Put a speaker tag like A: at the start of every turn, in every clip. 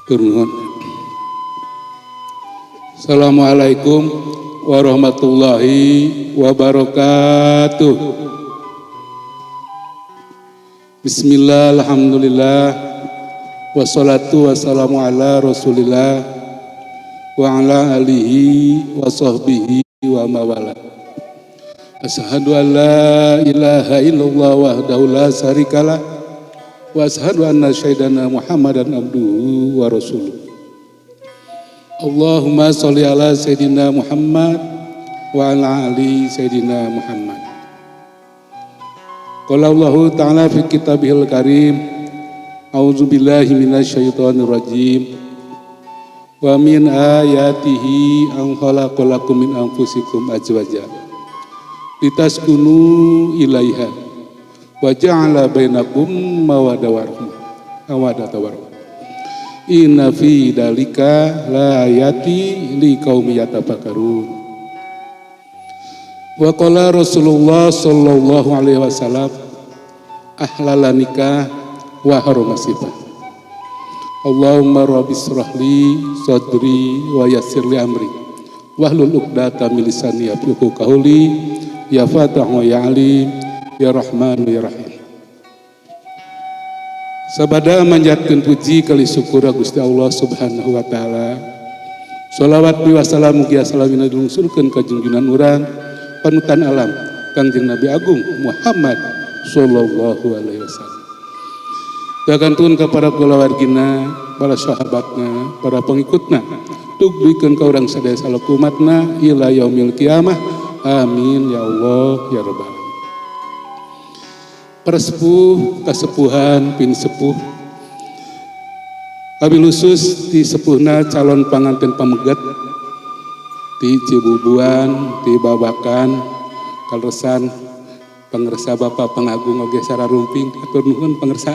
A: Turun. Assalamualaikum warahmatullahi wabarakatuh. Bismillah, alhamdulillah, wassalatu wassalamu ala rasulillah wa ala alihi wa sahbihi wa mawala. Asyhadu an la ilaha illallah wahdahu la syarikalah wa asyhadu anna sayyidana Muhammadan abduhu wa rasuluh. Allahumma sholli ala sayyidina Muhammad wa ala ali sayyidina Muhammad. Qala Allahu ta'ala fi kitabihil karim, a'udzu billahi minasyaitonir rajim. Wa min ayatihi an khalaqalakum min anfusikum azwaja litaskunu ilaiha wa ja'ala bainakum mawaddah warahmah mawaddah warahmah. Inna fi dalika la ayati liqaumi yatafakkarun. Wa qala Rasulullah sallallahu alaihi wasallam, ahlala nikah wa harrama sifah. Allahumma rabbi israh li sadri wa yassir li amri wahlul 'uqdatam min lisani yafqahu qawli, ya fatahu ya alim ya rahman ya rahim. Sabada manjatkeun puji kali syukur Gusti Allah Subhanahu wa taala. Shalawat bi wassalam mugia salamina dilungsurkeun ka junjunan urang panutan alam, Kangjeng Nabi Agung Muhammad sallallahu alaihi wasallam. Gantun ka para kulawargina, para sahabatna, para pengikutna, tugdikeun ka urang sadaya salaku umatna ila yaumil kiamah. Amin ya Allah ya rabbal alamin. Para sepuh, kasepuhan, pinisepuh, wabil khusus di sepuhna calon panganten pameget di Cibubuan, di Babakan, kaleresan pangersa Bapak Pangagung oge sararumping, hatur nuhun pangersa.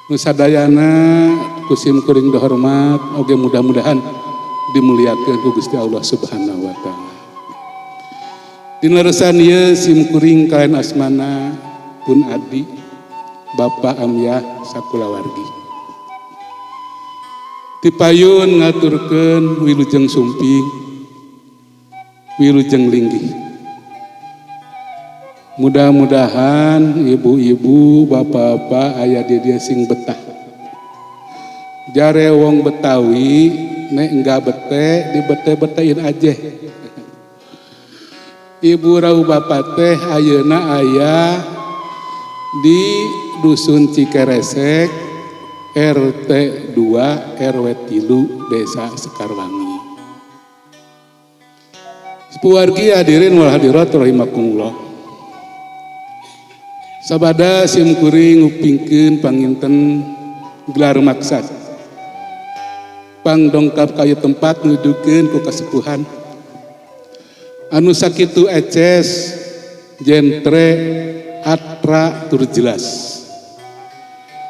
A: Nu sadayana ku sim kuring dihormat oge mudah-mudahan dimuliakeun ku Gusti Allah Subhanahu wa taala. Dina leresan ieu sim kuring kalian asmana pun adi Bapak Amyah sakulawargi. Tipayun ngaturkeun wilujeng sumping, wilujeng linggih. Mudah-mudahan ibu-ibu, bapak-bapak aya di dieu sing betah. Jare wong Betawi, nek enggak bete dibete-betein aja. Ibu rau bapak teh ayeuna aya di Dusun Cikeresek, RT 2 RW 3, Desa Sekarwangi. Sepuwargi, hadirin wal hadirat rahimakumullah. Sabada sim kuring ngupingkeun panginten gelar maksad. Pangdongkap ka ieu tempat nudukeun ku kasepuhan. Anu sakitu eces, jentre, atra tur jelas.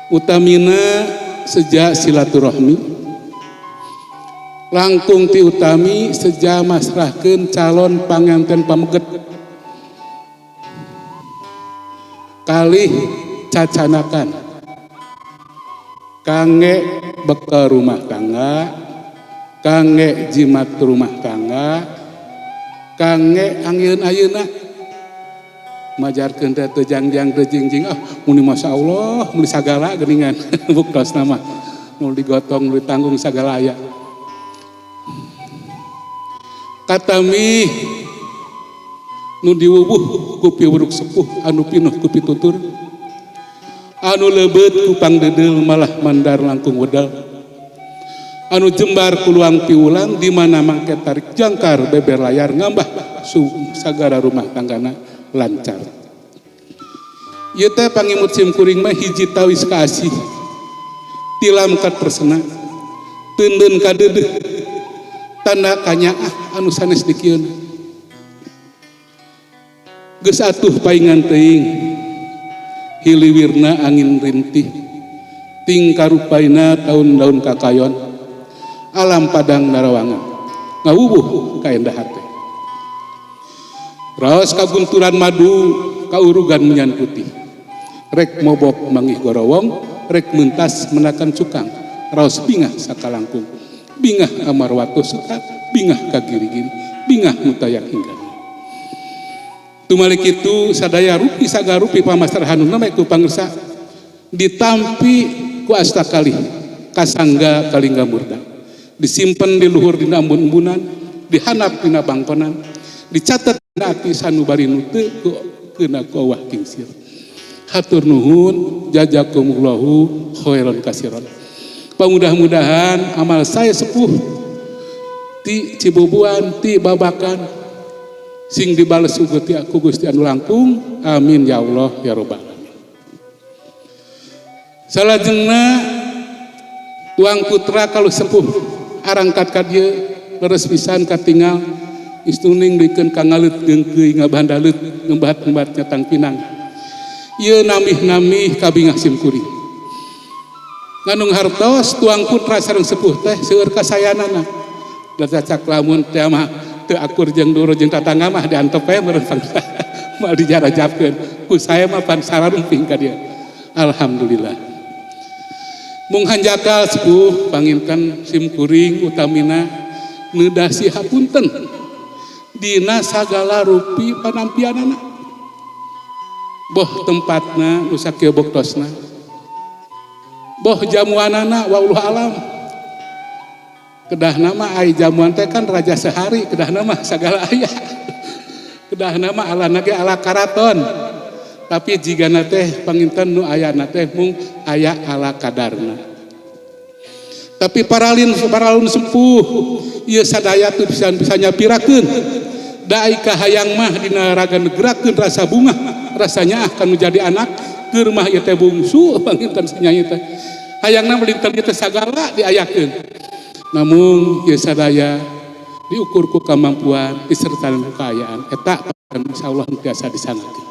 A: Utamina seja silaturahmi, langkung ti utami seja masrahkeun calon panganten pameget kalih cacanakan kangge bekal rumah tangga, kangge jimat rumah tangga, kangge angin ayeuna majarkeun teh teu jangjang teu jingjing. Ah, muni masyaallah, muni sagala geuningan. Buktos nama nu digotong, nu ditanggung, sagala aya. Katami nu diwubuh ku piwuruk sepuh, anu pinuh ku pitutur, anu leubet ku pangdeudeuh malah mandar langkung wedal, anu jembar ku luang piulang, di mana mangke tarik jangkar beber layar ngambah sagara rumah tanggana lancar. Ieu teh pangimut sim kuring mah hiji tawis kaasih, tilam katresna, teundeun kadeudeuh, tanda kanyaah anu sanes dikieun. Geus atuh paingan teuing hiliwirna angin rintih, ting karupaina taun daun kakayon, alam padang narawangan ngawubuh kaendah hate, raos kagunturan madu, kaurugan menyan putih, rek mobok manggih gorowong, rek mentas menakan cukang. Raos bingah sakalangkung, bingah amarwato suta, bingah ka giri-giri, bingah mutayak hingga. Tumalik itu sadaya rupi sagarupi pamasrahan nu ku pangersa ditampi ku asta kalih kasangga kalingga murda, disimpen di luhur dina embun-embunan, dihandap dina bangkonan, dicatat dina ati sanubari nu teu keuna ku awah kingsir. Hatur nuhun, jazakumullahu khairan kasiron. Pamudah-mudahan amal saya sepuh ti Cibubuan ti Babakan sing dibales ku Gusti anu langkung. Amin ya Allah ya robbal alamin. Salajengna tuang putra kalau sepuh arangkat ka dieu leres pisan katingal istuning dikeun ka ngaleut geungkeuy ngabandaleut ngembat-ngembat nyatang pinang. Ieu namih-namih kabingah sim kuring. Nganung hartos tuang putra sareng sepuh teh seueur kasayanana. Da cacak lamun teh mah teu akur jeung dulur jeung tatangga mah diantep we meureun bangsa. Moal dijarajabkeun. Ku saya mah pan sararumping ka dieu. Alhamdulillah. Mung hanjakal sepuh panginten sim kuring utamina neudasi hapunten dina sagala rupi panampianana. Boh tempatna nu sakieu boktosna. Boh jamuanana wallahu alam. Kedah nama ai jamuan teh kan raja sehari, kedah nama sagala aya. Kedah nama ala ge ala karaton. Tapi jigana teh panginten nu ayana teh mung aya ala kadarna. Tapi paralin paralun sepuh ieu sadaya teu bisa bisa nyapirakeun. Da ai kahayang mah dina raga negerakeun rasa bungah, rasanya akan menjadi anak keur mah ieu teh bungsu panginten sinyai teh. Hayangna melinten ieu teh sagala diayakeun. Namun ieu sadaya diukur ku kemampuan disertai ku kaayaan eta insyaallah tiasa disangakeun.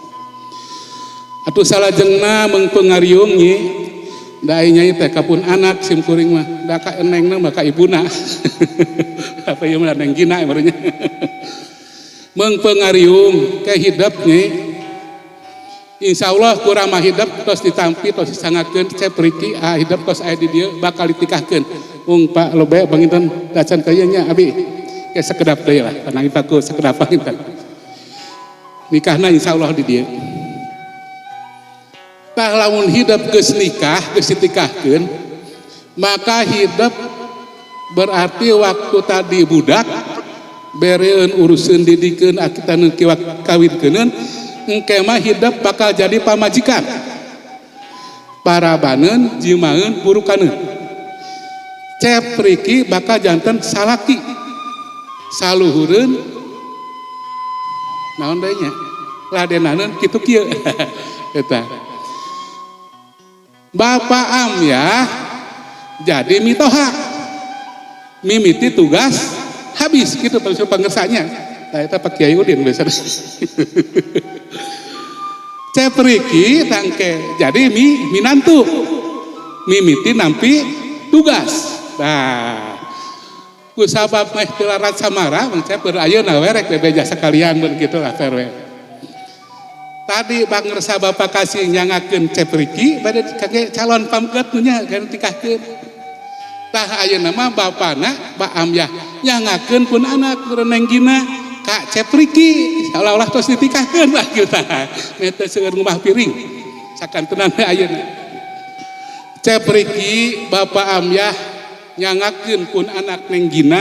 A: Atuh salajengna mengpengariung nyi da ai nyai teh kapun anak sim kuring mah da ka enengna mah ka ibuna. Apa ieu mah neng gina barunya. Mengpengariung ke hidep nyi insyaallah kurang mah hidep tos ditampi tos disangakeun Cep Riki ah hidep tos aya di dieu bakal ditikahkeun. Mung Pak Lobe panginten dacan ka ieu nya abi ke sekedap deui lah panang ku sekedap panginten. Nikahna insyaallah di dieu. Tah lamun hidep geus nikah geus ditikahkeun maka hidep berarti waktu tadi budak bereun uruseun didikeun akitan kawinkeun engke mah hidep bakal jadi pamajikan. Parabaneun jimaeun burukaneun. Cep Riki bakal janten salaki. Saluhureun naon deui nya? Ladenaneun kitu kieu. Eta. Bapak Amyah jadi mitoha. Mimiti tugas habis gitu pangersanya. Nah eta Pak Kiai Udin biasa. Cep Riki tangke jadi minantu. Mimiti nampi tugas. Nah, ku sabab meh teu larat samara Bang Cep ayeuna we rek bebeja sakalian mun kitu lah we. Tadi pangersa Bapak kasih nyangakeun Cep Riki bade kage calon pamket nu nya kan tikahkeun. Tah ayeuna mah bapana Pak Amyah nyangakeun pun anak reneng gina ka Cep Riki seolah-olah tos ditikahkeun lah kitu tah. Mete seueur ngumah piring sakantenan we ayeuna. Cep Riki Bapak Amyah nyangakeun pun anak neng gina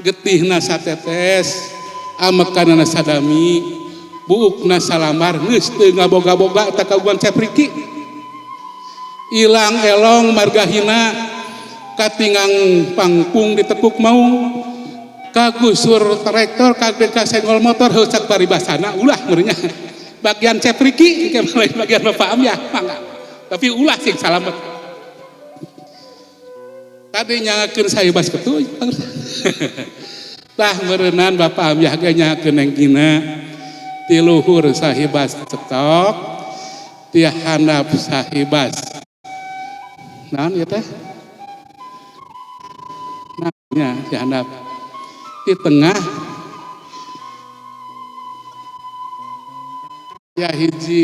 A: getihna satetes amekanana sadami buukna salamar geus teu ngaboga-boga eta kagungan Cep Riki. Ilang elong margahina katingang pangpung ditekuk maung kagusur traktor kagek senggol motor heucak paribasana ulah meureunnya bagian Cep Riki ke bagian Bapak Amyah mangga tapi ulah sing salamet. Tadi nyangakeun saya bas ketu. Tah meureunan Bapak Amyah ge nyangakeun neng gina ti luhur sahibas cetok ti handap sahibas naon ieu teh? Nah, nya ti handap di tengah ya hiji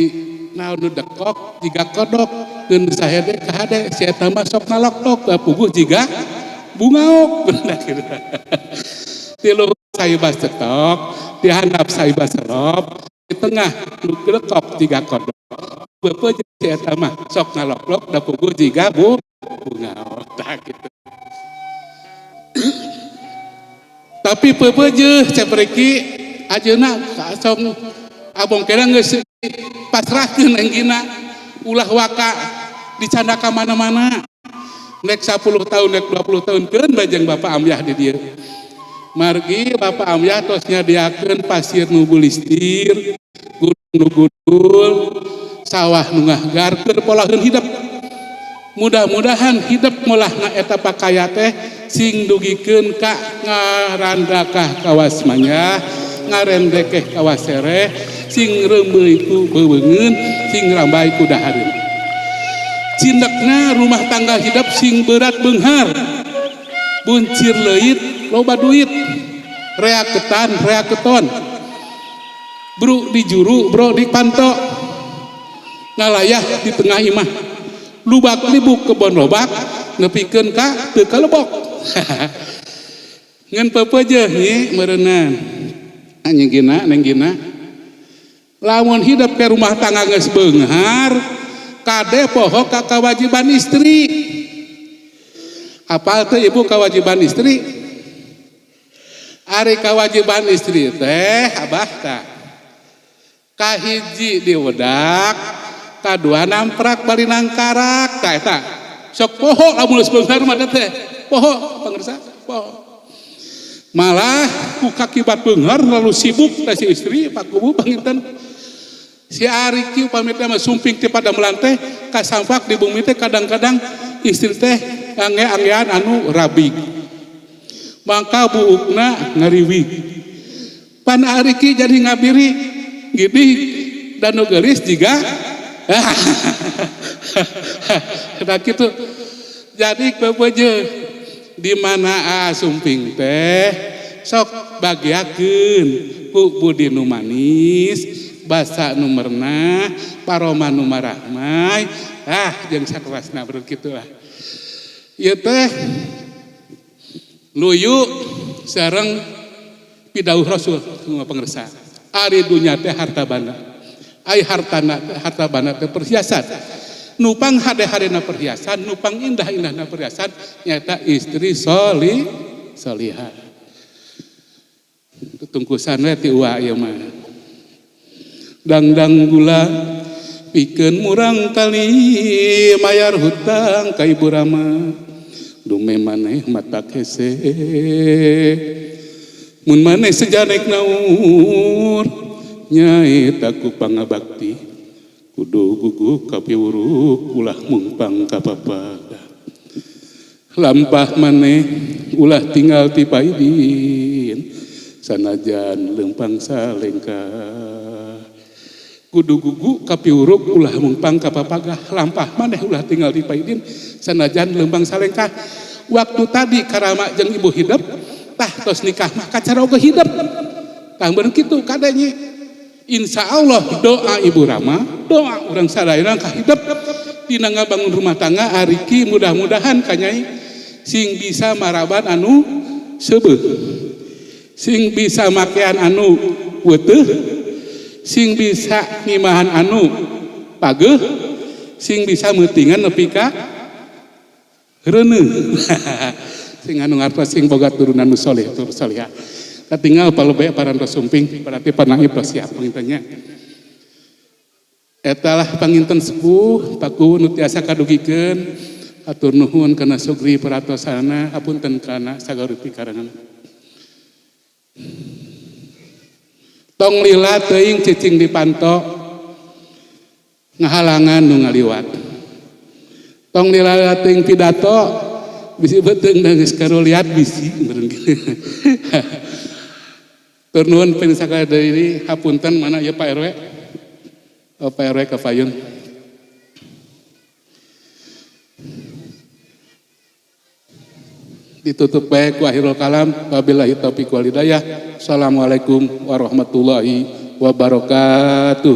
A: naon nu dekok jiga kodok Ngeun sahede ka hade si eta mah sok naloklok puguh jiga bungaok. Di luhur saibas cetok, di handap saibas serop, di tengah nu gelekok jiga kodok. Beupeut si eta mah sok ngaloklok da puguh jiga bungaok. Tah kitu. Tapi peupeujeuh cepriki ajeuna sok abong kena geus pasrahkeun enggina ulah waka dicanda ka mana-mana. Nek 10 tahun nek 20 tahun keun bajeng Bapak Amyah di dieu. Margi Bapak Amyah tos nyadiakeun pasir nu bulistir, gunung nu gudul, sawah nu ngahgar keur polaheun hidep. Mudah-mudahan hidep molahna eta pakaya teh sing dugikeun ka ngarandakah kawas manyah, ngarendekeh kawas sereh, sing reumeuy ku beuweungeun, sing rambay ku dahareun. Cindekna rumah tangga hidep sing berat beunghar, buncir leuit loba duit, rea ketan rea keton, bru di juru bro di panto, ngalayah di tengah imah, lubak libuk kebon lobak, nepikeun ka teu kalebok. Ngan peupeujeuh nyi meureunnan anjing gina neng gina. Lamun hidup ke rumah tangga geus beunghar, kade poho ka kewajiban istri. Apal teh ibu kewajiban istri? Ari kewajiban istri teh abah tah. Kahiji diwedak, kadua namprak bari nangkarak tah eta. Sok poho lamun geus beunghar mah teh. Poho pangersa, poho. Malah ku kakibat beunghar lalu sibuk teh si istri Pak Kubu panginten. Si Ariki pamitna mah sumping ti padamelan teh kasampak di bumi teh kadang-kadang istri teh angge-anggean anu rabig. Mangka buukna ngariwig. Pan Ariki jadi ngabiri gini dan nu geulis jiga. Nah kitu. Jadi pepeje di mana sumping teh sok bagiakeun ku budi nu manis, basa nu merenah, paroma nu marahmai, jeung saterasna berarti kitulah. Ieu teh luyu sareng pidauh Rasul semua pangersa. Ari dunya teh harta banda. Ai hartana harta banda teh perhiasan. Nupang hade-hadena perhiasan, nupang indah-indahna perhiasan nyaeta istri solihah. Tutungkusan we ti uwa ieu mah. Dangdang gula pikeun murang kali mayar hutang ka ibu rama. Dume maneh mata hese. Mun maneh sejanek naur nyaeta ku pangabakti kudu gugup ka piwuruk ulah mungpang ka papaga. Lampah maneh ulah tinggal ti paidin sanajan leumpang salengkah. Kudu gugu ka piwuruk ulah mungpang ka papagah. Lampah maneh ulah tinggal ti paidin sanajan leumpang salengkah. Waktu tadi karama jeung ibu hidep tah tos nikah mah kacara oge hidep. Tah bener kitu kadanya. Insya Allah doa ibu Rama, doa urang sadayana ka hidep dina ngabangun rumah tangga ariki mudah-mudahan kanyai sing bisa maraban anu seubeuh, sing bisa makean anu weteuh, sing bisa ngimahan anu pageuh, sing bisa meutingan nepi ka reuneuh. Sing anu ngartos sing boga turunan nu soleh tur solehah. Katinggal palebeh parantos sumping berarti panaib tos siap pangintennya. Etalah panginten sepuh paku nu tiasa kadugikeun atur nuhun kana sugri peratosana hapunten kana sagarupi karangan. Tong lila teuing cicing di panto ngahalangan nu ngaliwat. Tong lila teuing pidato bisi beuteung da geus karuliat bisi meureun kieu. Tur nuhun pinsaka deui hapunten mana ieu Pak RW? Oh, Pak RW ka payun. Ditutup bae ku akhirul kalam wabillahi taufiq wal hidayah. Assalamualaikum warahmatullahi wabarakatuh.